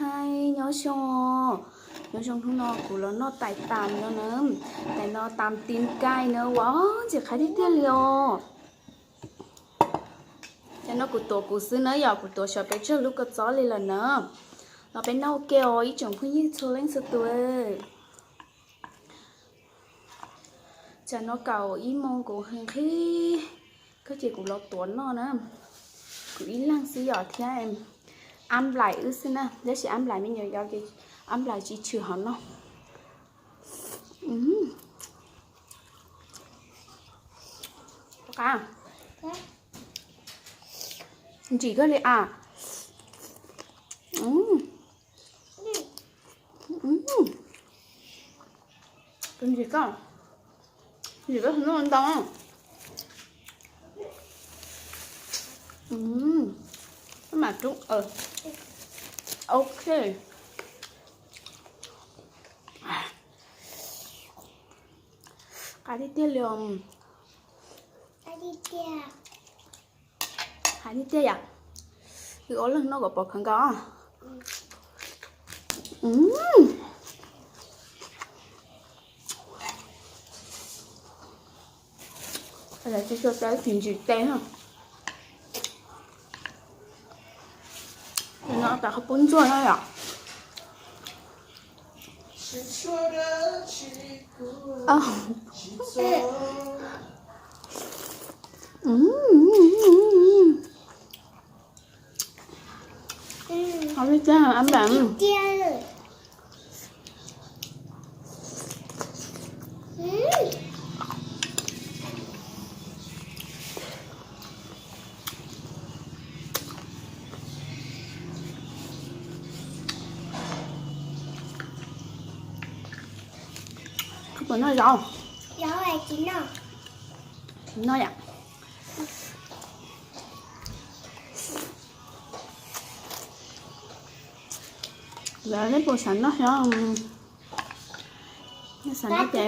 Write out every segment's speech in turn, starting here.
Hi, nyob zoo, nyob zoo, hnub no kuv los noj tais tas no na, tais no tas tim nkaij na, ua ntxim qhab tiag tiag li os. Cov no kuv tuav kuv xwb na yom, kuv tuav xyov peb tsawg lub kua txob li lawm na. Los peb noj ua ke os ib tsoom phooj ywg txhua leej txhua tus. Tsam no kaum ib moos kuv nqhis kawg ces kuv los tuav noj na. Kuv ib leeg xwb yom thiab ab nplaim wb xwb na, tab sis ab nplaim me nyuam yaus ces ab nplaim tsis tshwm hov noj. Ntsim kawg li as. Ntsim kawg, ntsim kawg ntau. Mam rub, ok. Qab tiag tiag li os. Qab tiag tiag yom. Wb ob leeg noj kom pom khav nkaus. Tsis tau ib tug ntsim tes no, tas qhov pub ntsuag no yom. Qab tiag tiag, ab nplaim. Koj puas noj zaub? Tsis noj yom. Lawv neb puas xav noj xyov? Nej xav noj ces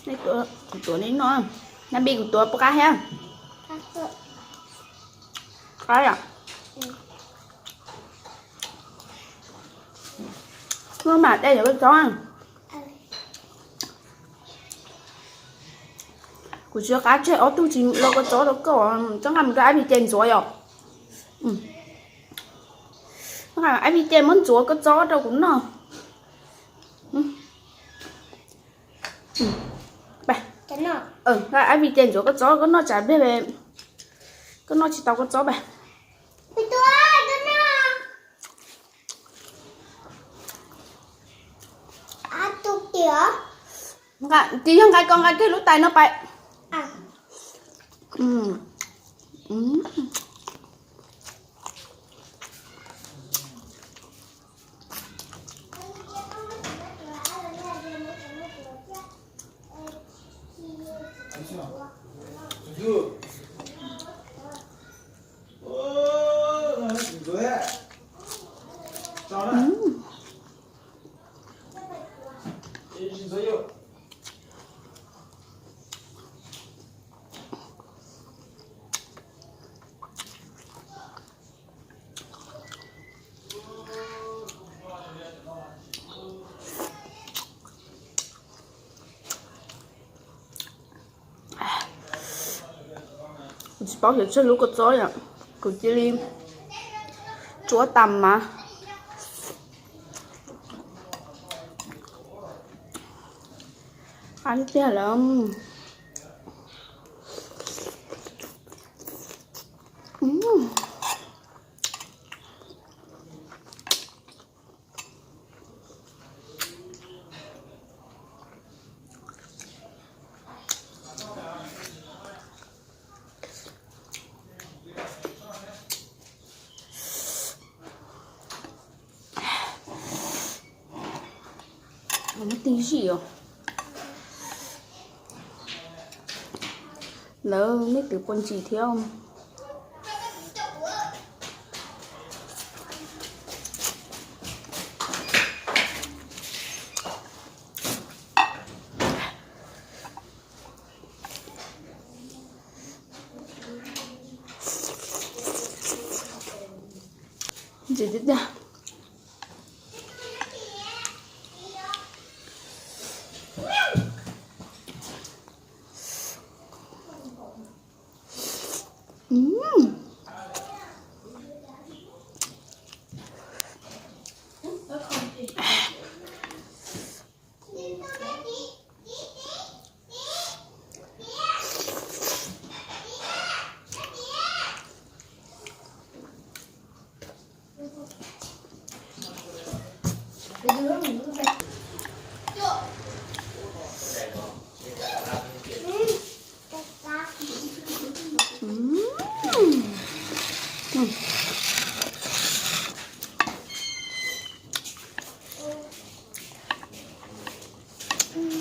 nej tuav, kuv tuav nej noj. Nab Npis, kuv tuav puas qab thiab? Qab yom. Noj mam dej yuav kua txob. Kuv tsis qab tseg ob tug tsis los kua txob rau koj, koj nqa mus rau ab Npis ces ntxuav yom. Koj nqa ab Npis ces muab ntxuav kua txob rau kuv noj. Ab Npis ces ntxuav kua txob koj noj tsam pliag koj noj tsis tau kua txob pab. Tsis yog nqa ko, nqa kiag lub tais no pais. Kuv tsis paub xyov tsawg lub kua txob yom, kuv cia li tsuav tas mas. Qab tiag lawm. Muab tig zim os. Lawv nej twb puas ntsim thiab? Ntsim tiag tiag.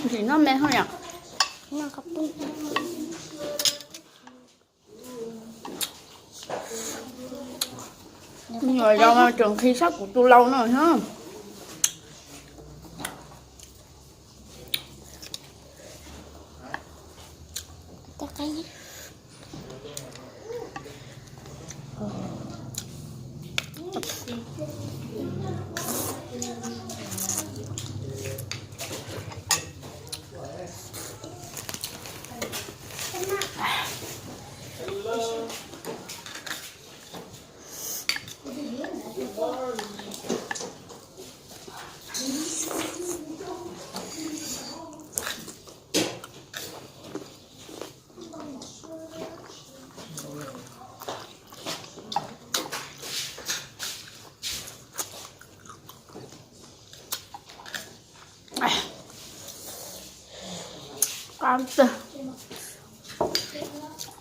Ntsim noj me ho yom. Me nyuam yaus mas tseem nqhis sab kuv tus laus no na.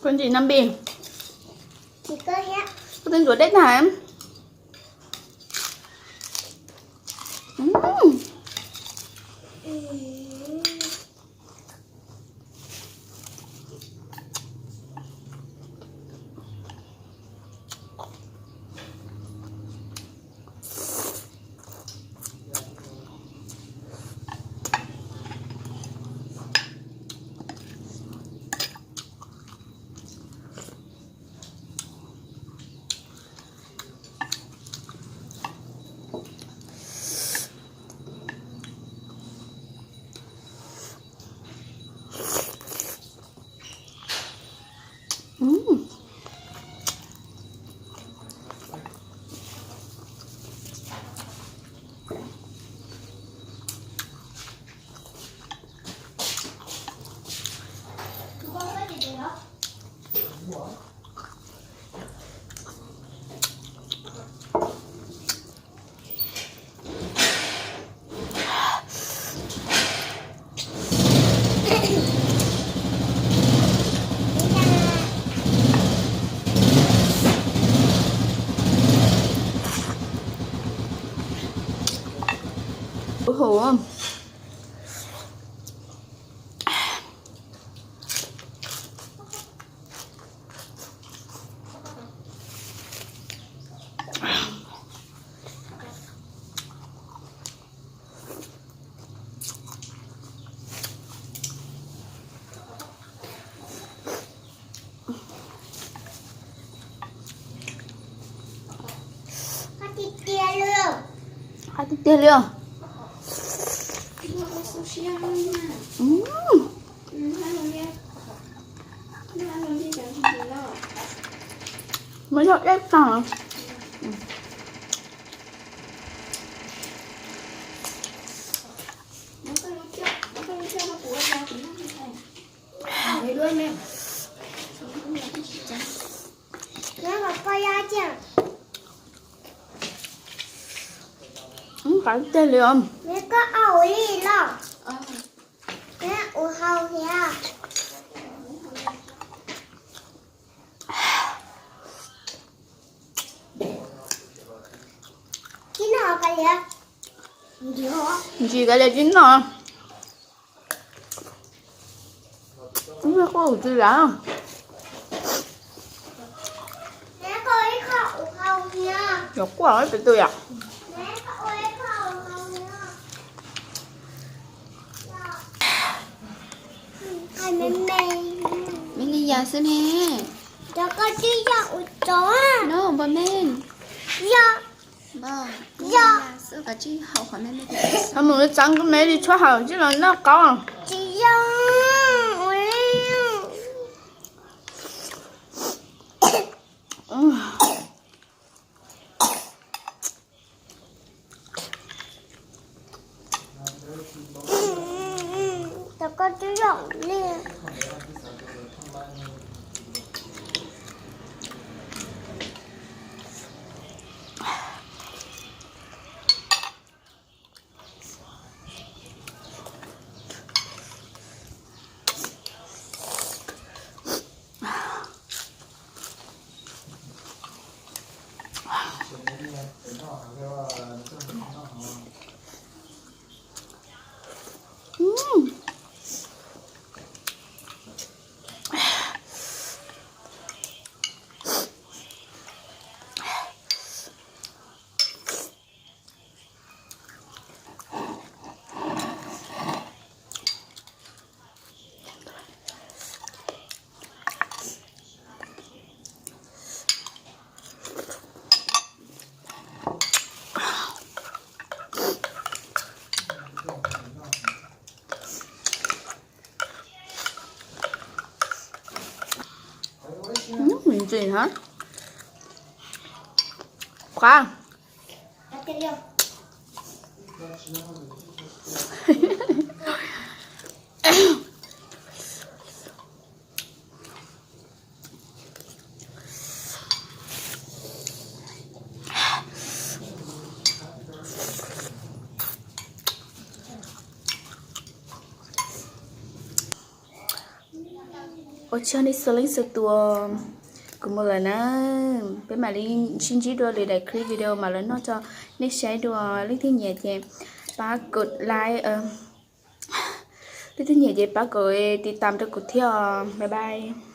Koj ntsim no npis, koj twb ntxuav dej tag. Ua hauv. Qab tiag tiag li os. Muab zog deb tag. Qab tiag li os. Ntsim kav liam tsis noj. Ub, kuj tsis lam. Cov kuaj ib pem twg yom? Me li yas xwb ne. Cov koj twb yog ua tsov. No, npog me. Yog. Yog. Ho mus txav koj me li tshuav hawm tsis los noj qaub. Tsis yog. Cov koj twb yog li. Hov, qhuav. Ua tsaug nej txhua leej txhua tus, kuv mus lawm na. Peb mam li sib ntsib dua lwm daim clip video mam li noj rau nej saib dua. Leej twg nyiam ces pab kov like, leej twg nyiam ces pab kov tiv tam rau kuv thiab os. Bye bye.